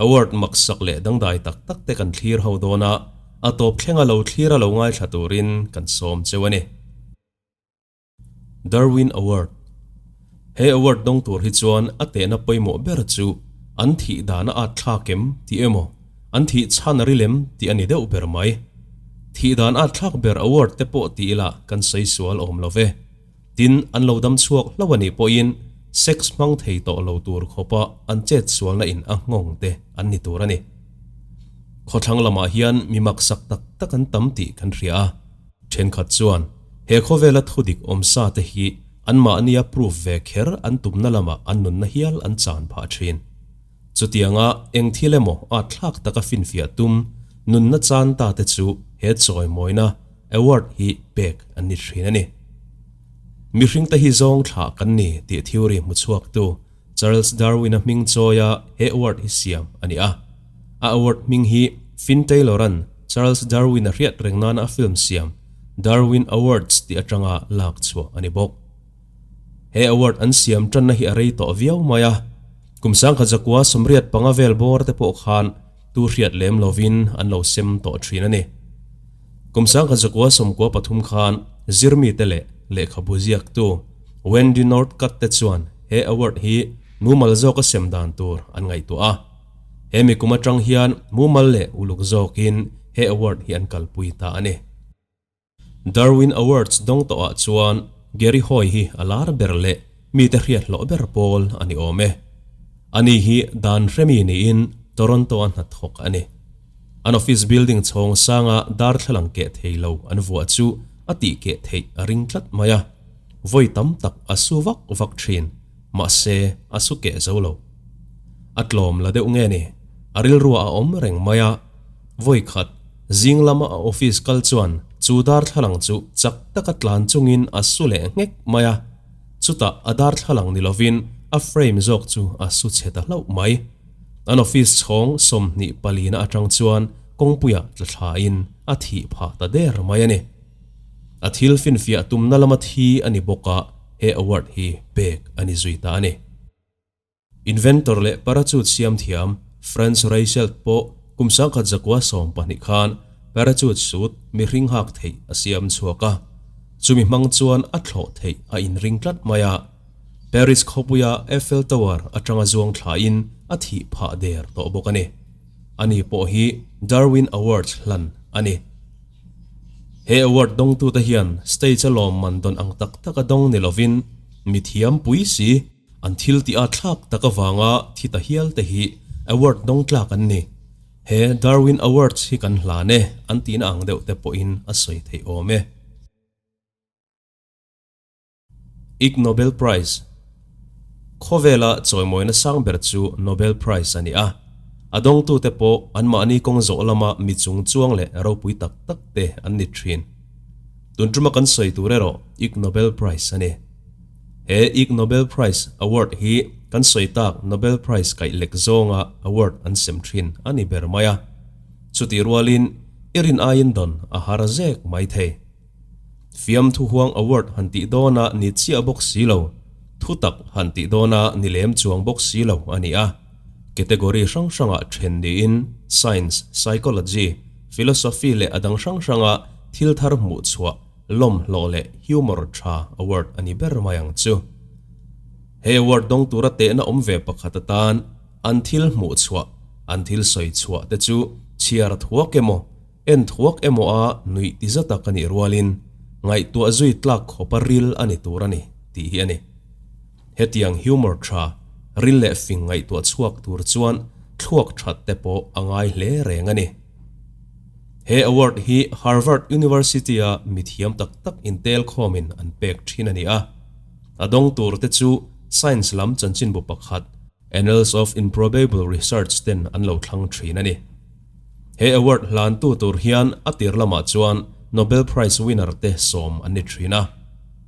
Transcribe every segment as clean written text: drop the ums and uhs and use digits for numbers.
Award maksak leh dangdai tak tak te kan thlir ho dawn a, a tawp thlenga lo thlir a lo ngaithla turin kan sawm cheu a ni. Darwin Award He award dawng tur hi chuan a tehna pawimawh ber chu an thih dan a at thlak em tih emaw, an thih chhan a rilem tih a ni deuh ber mai. Thih dan at thlak ber award te pawh ti ila kan sawi sual awm lo ve. Tin, an lo dam chhuak hlauh a nih pawhin sex hmang thei tawh lo tur khawpa an chet sualna in a nghawng te an ni tur a ni. Khawthlang lamah hian mi maksak tak tak an tam tih kan hria a. Thenkhat chuan he khawvela thudik awmsa te hi anmahnia proof ve kher an tumna lamah an nunna hial an chan phah thin. Chutianga eng thil emaw at thlak taka finfiah tum nunna chan ta te chu he chawimawina, award, hi pek an ni thin a ni. Mihring te hi zawng thlah kan ni tih theory hmuchhuaktu Charles Darwin-a hming chawia he award hi siam a ni a. A award hming hi Finn Taylor-a'n Charles Darwin-a hriat reng nana a film siam Darwin Awards tih atanga lak chhuah a ni bawk. He award an siam tanna hi a rei tawh viau mai a, kum sangkhat zakua 85 vel bawr te pawh khan tu hriat lem lovin an lo sem tawh thin a ni. Kum 1993 khan zirmite leh lehkhabu ziaktu Wendy Northcutt te chuan he award hi mumal zawka sem dan tur an ngaihtuah a. He mi kum atang hian mumal leh uluk zawkin he award hi an kalpui ta a ni. Darwin Awards dawng tawhah chuan Gary Hoy hi a lar ber leh mite hriat hlawh ber pawl a ni awm e. Ani hi dan hremi niin Toronto-a hnathawk a ni. An office building chhawng sanga darthlalang keh thei lo an vuah chu a tih keh theih a ring tlat mai a, vawi tam tak a su vak vak thin, mahse a su keh zo lo. A tlawm la deuh nge ni, a rilruah a awm reng mai a, vawi khat zing lama a office kal chuan chu darthlalang chu chak taka tlan chungin a su leh nghek mai a, chutah a darthlalang ni lovin a frame zawk chu a su chhe ta hlauh mai. An office chhawng 24 na atang chuan kawngpuiah tla thlain a thih phah ta der mai a ni. A thil finfiah tumna lama thi a ni bawk a, he award hi pek a ni zui ta a ni. Inventor leh parachute siam thiam Franz Reichelt pawh kum 1912 khan parachute suit mihring hak theih a siam chhuak a, chumi hmang chuan a thlawh theih a inring tlat mai a. Paris khawpuia Eiffel Tower atanga zuang thlain a thih phah der tawh bawk a ni. Ani pawh hi Darwin Awards hlan a ni. He award dawngtute hian stage a lawmman dawn ang tak taka dawng ni lovin mi thiam pui si, an thil tih a thlak tak avanga thi ta hial te hi award dawng tlak an ni. He Darwin Awards hi kan hlan e an tihna ang deuh te pawhin a sawi theih awm e. Ig Nobel Prize Khawvela chawimawina sang ber chu Nobel Prize a ni a. A dawngtute pawh anmahni kawng zawh lama mi chung chuang leh ropui tak tak te an ni thin. Tun tuma kan sawi tur erawh Ig Nobel Prize a ni. He Ig Nobel Prize Award hi kan sawi tak Nobel Prize kaih lek zawnga award an sem thin a ni ber mai a. Chutih rualin i rin aiin dawn a har zek mai thei. Fiamthu huang award han tih dawna ni chiah bawk si lo, thu tak han tih dawna ni lem chuang bawk si lo a ni a. Category hrang hrangah then niin Science, Psychology, Philosophy leh a dang hrang hranga thil thar hmuh chhuah, lawm hlawh leh humor tha award a ni ber mai ang chu. He award dawng tura tehna awm ve pakhat atan an thil hmuh chhuah, an thil sawi chhuah te chu chhiar thuak emaw, En thuak emaw a nuih ti zata ka nih rualin ngaihtuah zui tlak khawpa ril a ni tur a ni tih hi a ni. Hetiang humor tha, ril leh fing ngaihtuah chhuak tur chuan thluak that te pawh a ngai hle reng a ni. He award hi Harvard University-a mithiam tak tak intel khawmin an pek thin a ni a. A dawng tur te chu science lam chanchinbu pakhat Annals of Improbable Research ten an lo thlang thin a ni. He award hlantu tur hian a tir lamah chuan Nobel Prize winner te sawm an ni thin a.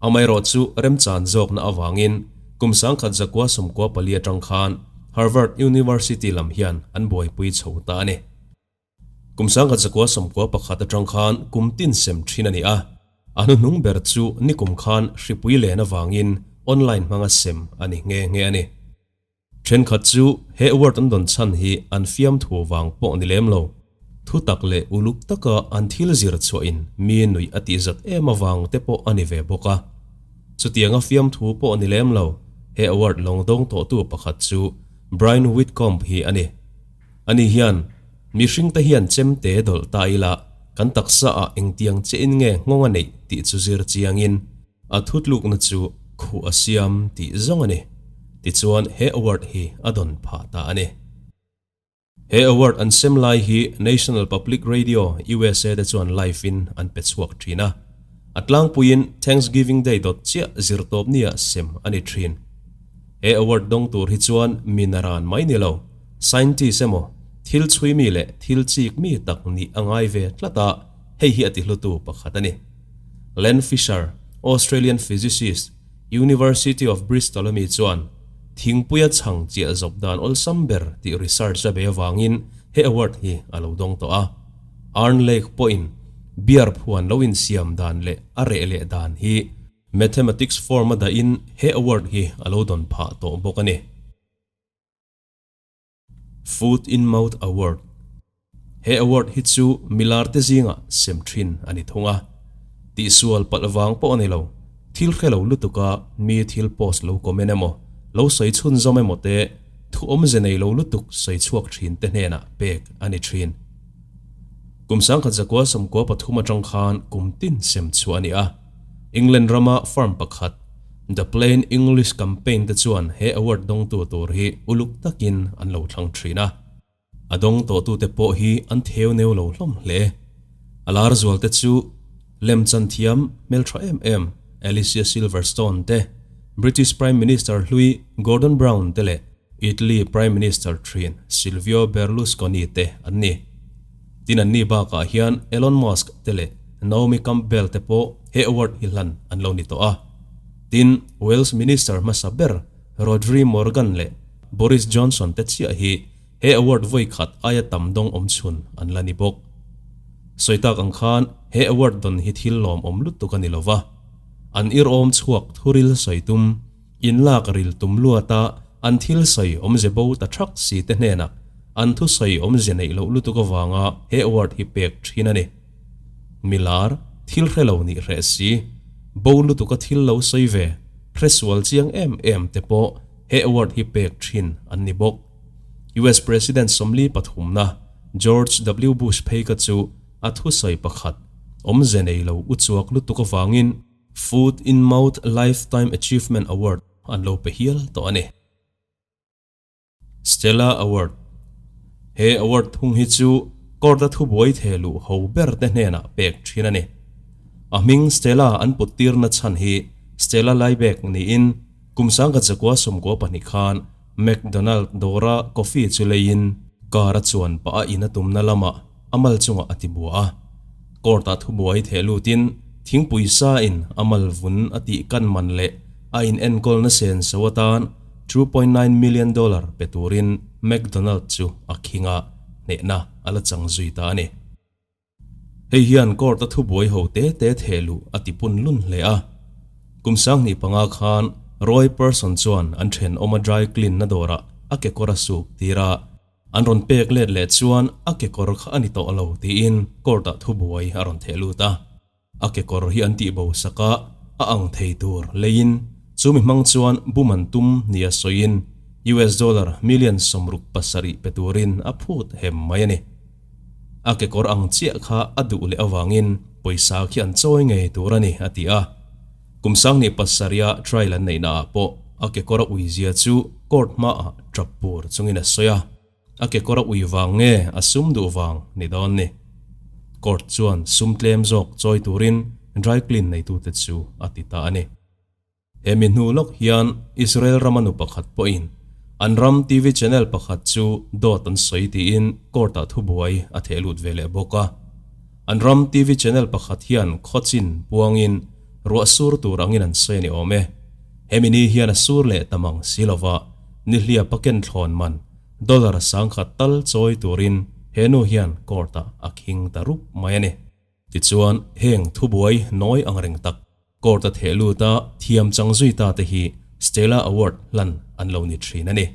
Amaherawh chu remchan zawkna avangin kum 1994 atang khan Harvard University lam hian an buaipui chho ta a ni. Kum 1991 atang khan kum tin sem thin a ni a. A hnuhnung ber chu nikum khan hripui len avangin online hmanga sem a ni nghe nghe a ni. Thenkhat chu he award an dawn chhan hi an fiamthu vang pawh ni lem lo. Thu tak leh uluk taka an thil zir chhuahin mi nuih a tih zat em avang te pawh a ni ve bawk a. Chutianga fiamthu pawh ni lem lo, he award lawng dawng tawhtu pakhat chu Brian Whitcomb hi a ni. Ani hian, Mihringte hian chemte dawlh ta ila kan taksa ah engtiang chiahin nge nghawng a neih tih chu zir chiangin a thutlukna chu khuh a siam tih zawng a ni. Tichuan he award hi a dawn phah ta a ni. He award an sem lai hi National Public Radio, usa te chuan live in an pe chhuak thin a. A tlangpuiin Thanksgiving Day dawt chiah zirtawp nia sem a ni thin. He award dawng tur hi chuan mi naran mai ni lo, scientist emaw, thil chhui mi leh thil chik mi tak nih a ngai ve tlat a, hei hi a tihlutu pakhat a ni. Len Fisher, Australian physicist, University of Bristol ami chuan thingpuia chhang chiah zawp dan awlsam ber tih research a bei avangin he award hi a lo dawng tawh a. Arne Lake pawhin beer phuan lo insiam dan leh a reh leh dan hi mathematics form a dahin he award hi a lo dawn phah tawh bawk a ni. Foot in Mouth Award, He award hi chu milar te zingah sem thin a ni thung a. Tihsual palh vang pawh a ni lo, thil hre lo lutuka mi thil post lo comment emaw, lo sawi chhunzawm emaw te, thu awmze nei lo lutuk sawi chhuak thin te hnenah pek a ni thin. Kum 1993 atang khan kum tin sem chhuah a ni a. England rama firm pakhat, The Plain English Campaign te chuan he award dawngtu tur hi uluk takin an lo thlang thin a. A dawng tawhtute pawh hi an theu neu lo hlawm hle. A lar zual te chu lemchan thiam hmeltha em em Alicia Silverstone te, British Prime Minister hlui Gordon Brown te leh Italy Prime Minister thin Silvio Berlusconi te an ni. Tin anni bakah hian Elon Musk te leh Naomi Campbell te pawh he award hi hlan an lo ni tawh a. Tin, Wales Minister hmasa ber Rhodri Morgan leh Boris Johnson te chiah hi he award vawi khat aia tam dawng awm chhun an la ni bawk. Sawi tak ang khan he award dawn hi thil lawmawm lutuk a ni lova, an irawm chhuak thuril sawi tum, Inlak ril tum luata an thil sawi awmze bo ta thak si te hnenah an thusawi awmze neih loh lutuk avanga he award hi pek thin a ni. Milar, thil hre lo nih hreh si, bo lutuka thil lo sawi ve, hre sual chiang em em te pawh he award hi pek thin an ni bawk. US President sawmli pathumna George W. Bush phei kha chu a thusawi pakhat awmze nei lo uchuak lutuk avangin, Foot in Mouth Lifetime Achievement Award an lo pe hial tawh a ni. Stella Award He award thung hi chu court-a thubuai theh luh ho ber te hnenah pek thin a ni. A hming Stella an put tirna chhan hi Stella Liebeck niin kum 1992 khan McDonald dawra coffee chu leiin car a chuan pah a in a tumna lamah a mal chungah a ti bua a. Court-ah thubuai theh lutin thingpui sain a mal vun a tih kan man leh a in enkawlna sen so atan $2.9 million pe turin McDonald chu a khing a, hnehna a la chang zui ta a ni. Hei hian court-a thubuai ho te te theh luh a ti pun lun hle a. Kum 25 khan Roy Person chuan an thenawma dry clean na dawrah a kekawr a suk tir a. An rawn pek let leh chuan a kekawr kha a ni tawh lo tiin court-ah thubuai a rawn theh lut a. A kekawr hi an tihbo sak a, a ang thei tur leiin chumi hmang chuan bum an tum nia sawiin US dollar million 67 pe turin a phut hem mai a ni. A kekawr ang chiah kha a duh leh avangin pawisa khi an chawi ngei tur a ni a ti a. Kum 27-a trial an neihnaah pawh a kekawr a ui zia chu court hmaah tap pur chungin a sawi a, a kekawr a ui vang nge a sum duh vang ni dawn ni. Court chuan sum tlem zawk chawi turin dry clean neitute chu a ti ta a ni. He mi hnu lawk hian Israel rama nu pakhat pawhin an ram TV channel pakhat chu dawt an sawi tiin court-ah thubuai a theh lut ve leh bawk a. An ram TV channel pakhat hian khawchin puangin ruah sur tur angin an sawi a ni awm e. Hemi ni hian a sur leh ta mang si lova, nihliap a ken thlawn man dollar 10,000 tal chawi turin he nu hian court-ah a khing ta rup mai a ni. Tichuan, heng thubuai nawi ang reng tak court-a theh lut a thiam chang zui ta te hi Stella Award hlan an lo ni thin a ni.